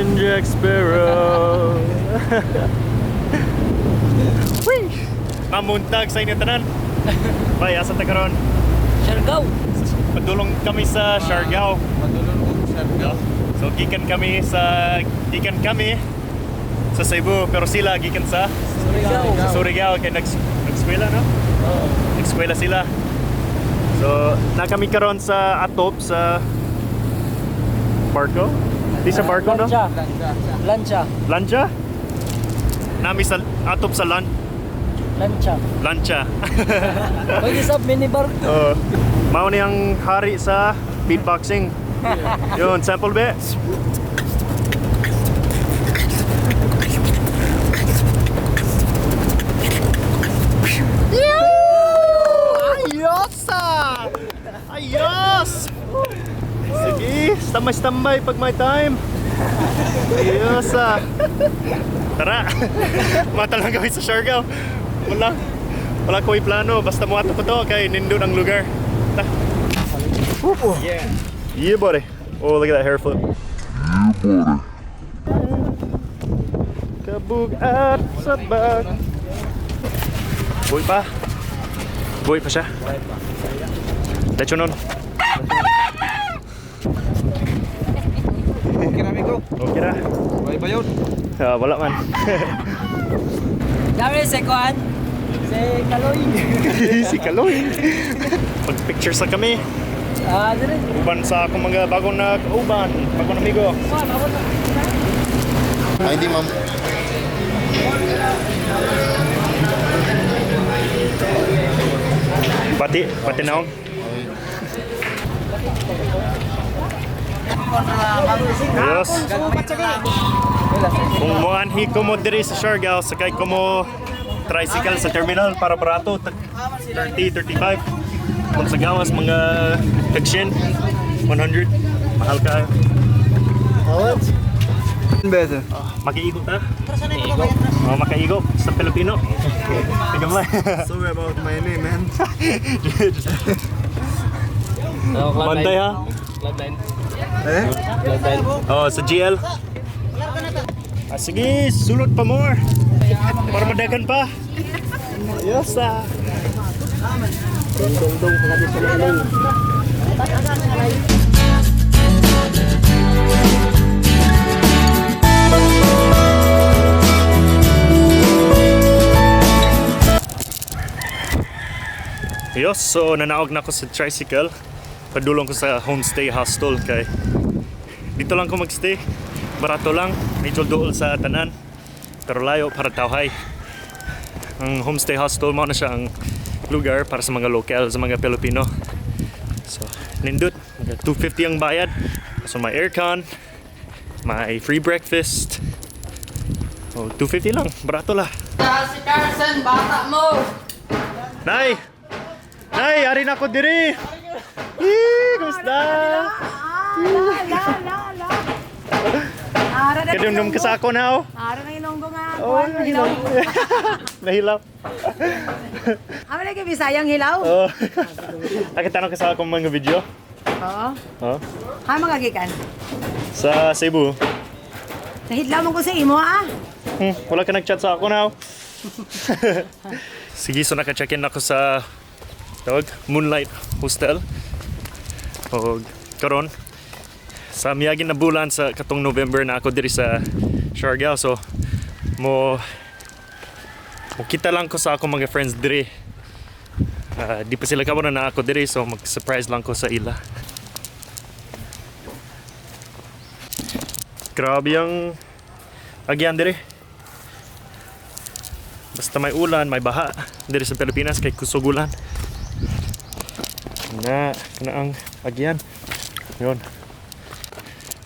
Captain Jack Sparrow. Whee! Mamuntag sa inyo tanan. Bay, asa ta karon? Siargao. Padulong kami sa Siargao. Padulong ko sa Siargao. So gikan kami sa Cebu, pero sila gikan sa Surigao. sa Surigao kay nag-eskwela, no? Oo. Nag-eskwela sila. So na kami karon sa atop sa barko. Di sa barko, no? Lancha. Lancha. Lancha. Lancha? Nami sa atop sa Lancha. lancha. Pwede sa mini barko. Mao ni ang hari sa beatboxing. Yun, sample be. Ayos ah! Ayos! Sige, standby-standby pag may time. Ayos ah! Tara! Mata lang kami sa Siargao. Wala. Wala ko plano. Basta muato ko to kay nindot ang lugar. Ta. Yeah. Yeah, buddy. Oh, look at that hair flip. Yeah, buddy. Kabugat sa bag. Buhay pa. Buhay pa siya. Diretso nun. Okay na ko. Okay na. Bye ba yun? Ah, wala man. Dami si Kuan. Si Kaloy. Si Kaloy. Pag-picture sa kami. Ah, dire. Uban sa akong mga bagong nag-uban. Bagong amigo. Kuan, ako na. Ay, hindi, ma'am. Pati, pati na ako. Yes. Kung moanhi ko mo diri sa Siargao, sakay ko mo tricycle sa terminal para barato, 30, 35. Kung sa gawas, mga tagshin, 100. Mahal ka. Better. Makiigo ta? Oh, makaigo sa Pilipino. Tigamay. Sorry about my name, man. Bantay ha. Eh? Oh, sa GL. Ah, sige, sulod pa more. Para madagan pa. Ayos ah. Dong dong dong. Ayos, so nanaog na ako sa tricycle. Padulong ko sa homestay hostel kay dito lang ko magstay. Barato lang, medyo dool sa tanan. Pero layo para tawhay. Ang homestay hostel mo na siya ang lugar para sa mga local, sa mga Pilipino. So, nindot, mga 250 ang bayad. So may aircon, may free breakfast. Oh, 250 lang, barato lah. Si Carson, bata mo! Nay! Nay, ari na ko diri. Ih, kumusta? La, la, la. Ara na Kadumdum ka sa ako na oh. Ara na ilonggo nga. Oh, Kuan, nahilaw. Nahilaw. Amo lagi Bisayang hilaw. Oh. Nakatanong ka sa akong mga video. Oo. Oh. Ha mga gikan. Sa Cebu. Nahidlaw mo ko sa imo ah. Wala ka nag-chat sa ako now. Sige, so naka-check-in ako sa tawag, Moonlight Hostel. O karon sa miyagi na bulan sa katong November na ako diri sa Siargao. So mo mo kita lang ko sa akong mga friends diri. Ah, di pa sila kabalo na ako diri, so mag-surprise lang ko sa ila. Grabe ang agyan diri. Basta may ulan, may baha diri sa Pilipinas kay kusog ulan. Na, kana ang agyan. Yun.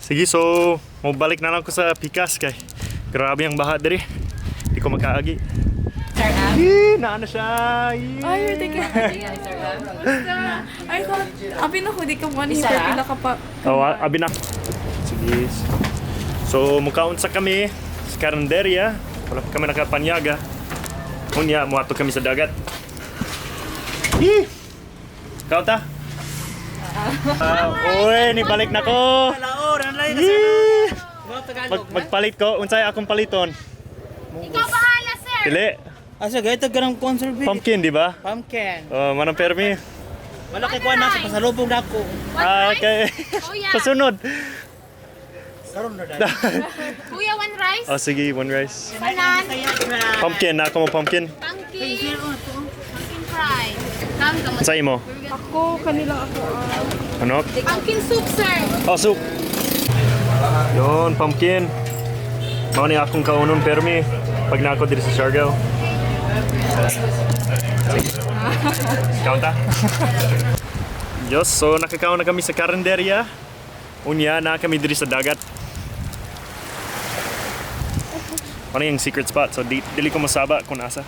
Sige, so mobalik na lang ko sa Pikas kay grabe ang baha diri. Di ko makaagi. Ih, naano siya. Ih. Ay, you're taking Basta, I thought, abi na ko, di ka mo, ano, pila ka pa. Oh, abi na. Sige. So, mukaon sa kami sa karinderya. Wala pa kami nakapanyaga. Unya, muato kami sa dagat. Ih! Kaon ta? Ah, uy, nibalik na ko. Yee! Magpalit ko, unsay akong paliton? Ikaw bahala, sir. Dili. Asa gayto ganang conserve. Pumpkin, di ba? Pumpkin. Oh, manang permi. Wala kay kuan na pasalubong na ako. One Ah, rice? okay. Kuya. Sa sunod. Karon na dai. Kuya, one rice? Oh, sige, one rice. Banan. Pumpkin, na ako mo pumpkin. Pumpkin. Pumpkin fry. Come, come. Sa imo? Ako, kanila ako. Ano? Pumpkin soup, sir. Oh, soup. Yon, pumpkin. Mao ni akong kaunon permi pag na ako diri sa Siargao. Sige. Kaon ta. Yes, so nakakaon na kami sa karinderya. Unya na kami diri sa dagat. Ano yung secret spot? So dili ko masaba kung asa.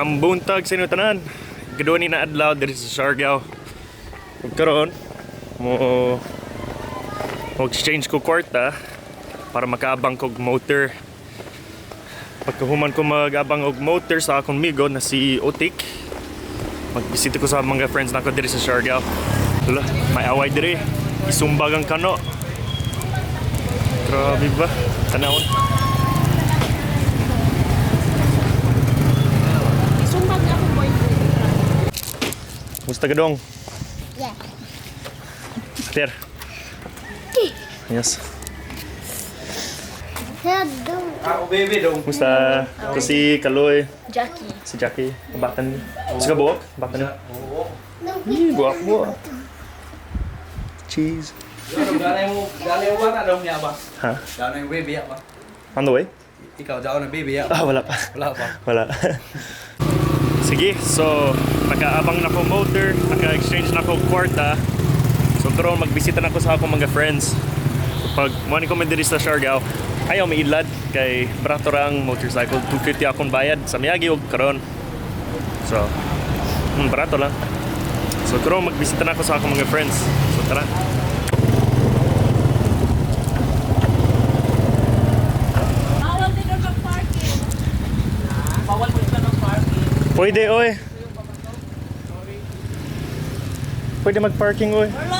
Ang buntag sa inyong tanan. Gaduha ni na adlaw diri sa Siargao. Ug karon mo mo exchange ko kwarta para makaabang kog motor. Pagkahuman ko mag-abang og motor sa akong migo na si Otik. Magbisita ko sa mga friends nako diri sa Siargao. Hala, may away diri. Isumbag ang kano. Grabe ba? Tanawon. Isumbag na akong boyfriend. Musta ka dong? Yeah. Ter. Yes. Ako baby dong. Musta? Ito si Kaloy, Jackie. si Jackie. Ang bata niya. Gusto ka buhok? Ang bata niya. Ih, buhok mo. Cheese. Ganay mo, ganay mo bata dong niya ba? Ha? Ganay mo baby ya ba? On the way? Ikaw daw na baby ya. Ah, wala pa. Wala pa. Wala. Sige, so nakaabang na ko motor, naka-exchange na ko kwarta. So karon magbisita na ko sa akong mga friends. So, pag mo ni ko man diri sa Siargao, ayaw mailad kay barato ra ang motorcycle, 250 akong bayad sa Miyagi og karon. So, barato lang. So karon magbisita na ko sa akong mga friends. So tara. Bawal din doon mag-parking. Bawal mo sila ng parking. Pwede oy. Pwede mag-parking oy. Wala!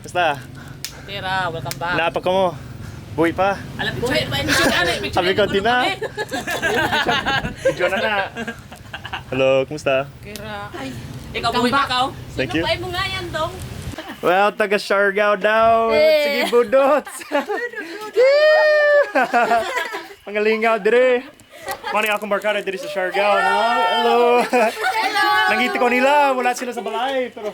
Basta, Tira, welcome back. naapa ka mo. Buhi pa. Alam, picture, picture, ano, picture. Sabi ko, Tina. Video na na. Hello, kumusta? Tira. Ikaw, buhay pa ikaw. Thank you. Ay mo nga yan, dong. Well, taga Siargao daw. Sige, budots. Mga lingaw dire. Mani akong barkada dire sa Siargao, no? Hello. Hello. Nangiti ko nila, wala sila sa balay, pero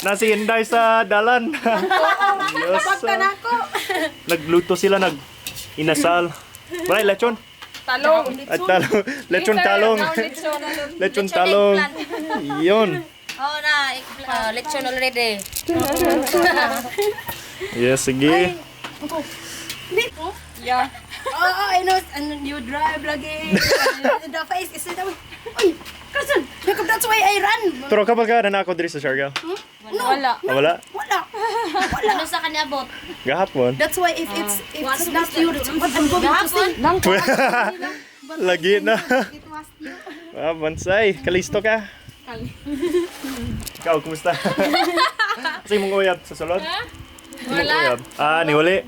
nasa Inday sa dalan. Yes. Ako. Nagluto sila, nag inasal. Wala, lechon. Talong. At talong. Lechon talong. Lechon. Lechon talong. Yun. Oh, na. Lechon already. Yes, sige. Yeah. Oo, I know. Ano, you drive lagi. And the face is Uy, Carson, that's why I run. Pero kapag ka na ako diri sa Siargao? Wala. Ah, wala? Wala. Ano sa kanya abot? Gahapon. That's why if it's not you, that's what I'm going to say. Lagi na. It was you. Ah, bonsai. Kalisto ka? Ikaw, kumusta? Sa imong uyab sa sulod? Imong uyab. Ah, niuli.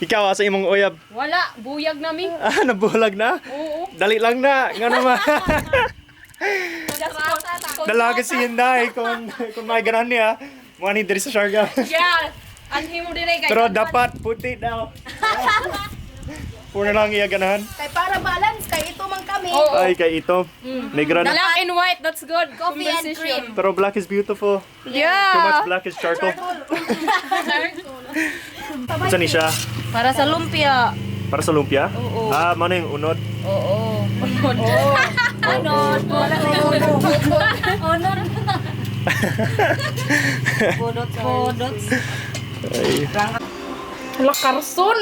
Ikaw, asa imong uyab? Wala, buyag nami. Ah, nabulag na? Oo. Dali lang na. Nga naman. Dalaga si Hinday kung may ganahan niya. Mga ni diri sa Siargao. Yeah. Anhi mo dire kay. Pero dapat puti daw. Puro lang iya ganahan. Kay para balance, kay ito man kami. Oo. Ay, kay ito. Negra na. Black and white, that's good. Coffee and cream. Pero black is beautiful. Too much Yeah. black is charcoal. Saan ni siya? Para sa lumpia. Para sa lumpia? Oo. Ah, mano yung unod? Oo. Unod. Unod. Unod. Bodot. Bodot. Ay. Wala karson.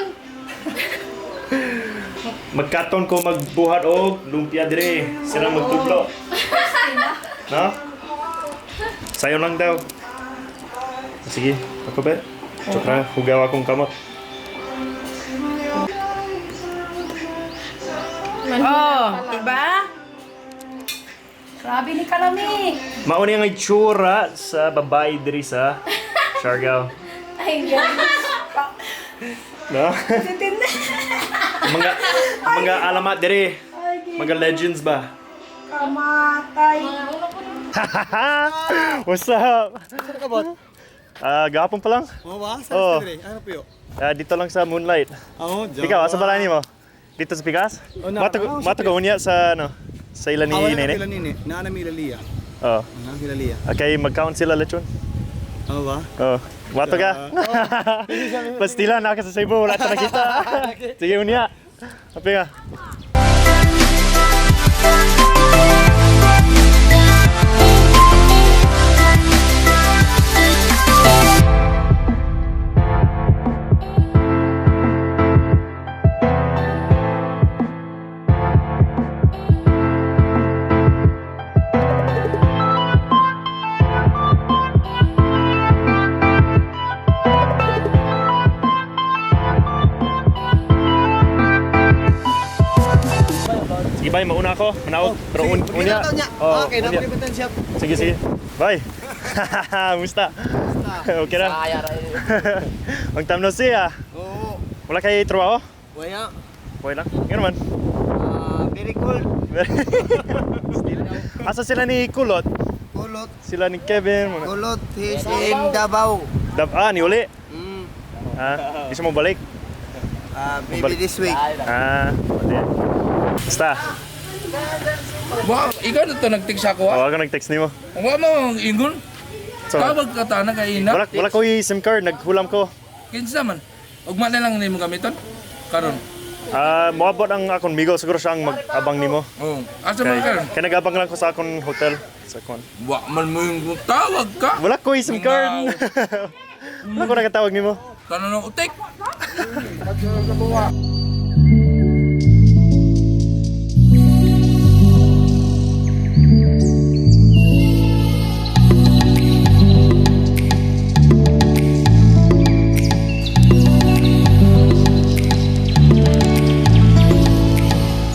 Magkaton ko magbuhat og lumpia dire. Sila magtudlo. No? Sayo lang daw. Sige, ako ba? Tsaka, hugaw akong kamot. Oh, diba? Grabe ni kalami. Mauna yung itsura sa babae diri sa Siargao. Ay, No? Mga alamat diri. Mga legends ba? Kamatay. What's up? Ah, gahapon pa lang. Oo ba? Saan Oo. sa dire? Ano po yun? Ah, dito lang sa Moonlight. Oo, Ikaw, asa balay nimo? Dito sa Pikas? Oh, na- Mato oh, sa mato unya sa ano? Sa ila ni Ah, wala na Nene. pila nini. Naa na mi ilaliya. Oh. Naa mi ilaliya. Okay, magkaon sila lechon. Oo ba? Oh, mato ka. Pastila na ka sa Cebu, wala ta nakita. Sige unya. Happy ka. Sige, bye, mauna ako. Manaog. Pero unya. Oh, okay, unya. na siya. Sige, sige. Bye. Musta? Okay na. Ang tamno siya. Oo. Wala kay trabaho? Wala. Okay lang. Nga naman. Ah, very cool. Asa sila ni Kulot? Kulot. Sila ni Kevin. Kulot is in Davao. Ah, ni uli. Mm. Ah, di siya mo balik. Ah, maybe this week. Ah, uli. Basta. Wa, ikaw na to nagtigsa ko Oh, ah. ako nag-text nimo. Wa mo ang ingon. So, Tawag ka ta na kay ina. wala ko yung SIM card, naghulam ko. Kinsa man. Ugma na lang nimo gamiton. Karon. Ah, moabot ang akong migo, siguro siya ang mag-abang nimo. Oh, asa man Kay, karon? kay nag-abang lang ko sa akong hotel. Sa kon. Wa man mo yung tawag ka. Wala ko yung SIM card. Wala ko nakatawag nimo. Kanon ang utik.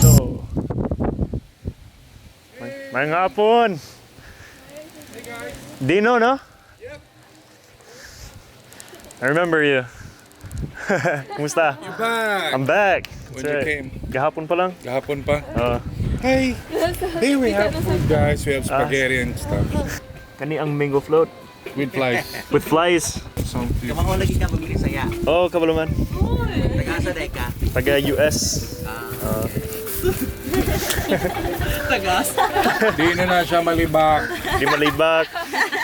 So, may hapon. Dino, no? Yep. I remember you. Kumusta? You're back. I'm back. When That's you right. came. Gahapon pa lang. Gahapon pa. Hey, here we have food, guys. We have Ah. spaghetti and stuff Kani ang mango float with flies. with flies. Something. Kamao lagi ka mag-Bisaya. Oh, kabaluman. Taga-asa day ka. Taga US. Di na na siya malibak. Di malibak.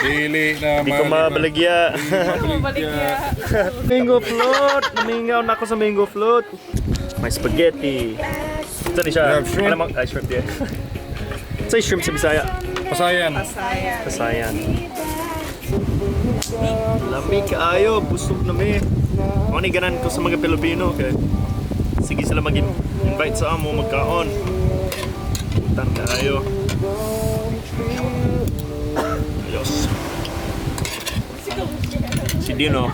Dili na Di ko mabaligya. Mabaligya. Mango float! Namingaw na ako sa mango float. May spaghetti. Ito ni siya. We have shrimp. Alam mo, ay, shrimp yeah. Sa shrimp sa Bisaya. Pasayan. Kasayan. Lami kaayo, busog na mi. Mo ni ganan ko sa mga Pilipino kay sige sila mag-invite sa amo magkaon. Tan kaayo. Ayos. Si Dino,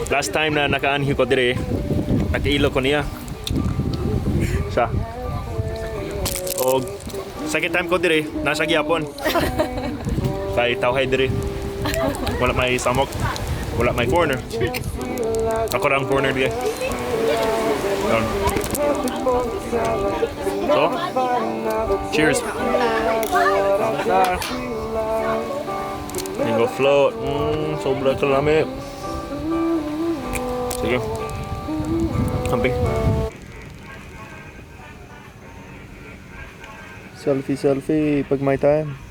last time na nakaanhi ko dire, nakailo ko niya. Siya. Og second time ko dire, nasa gyapon. Kay tawhay dire. Wala may samok. Wala may foreigner. Ako ra ang foreigner dire. Yun. So, cheers. Mango float. Sobra kalami. Sige. Camping. Selfie, selfie, pag may time.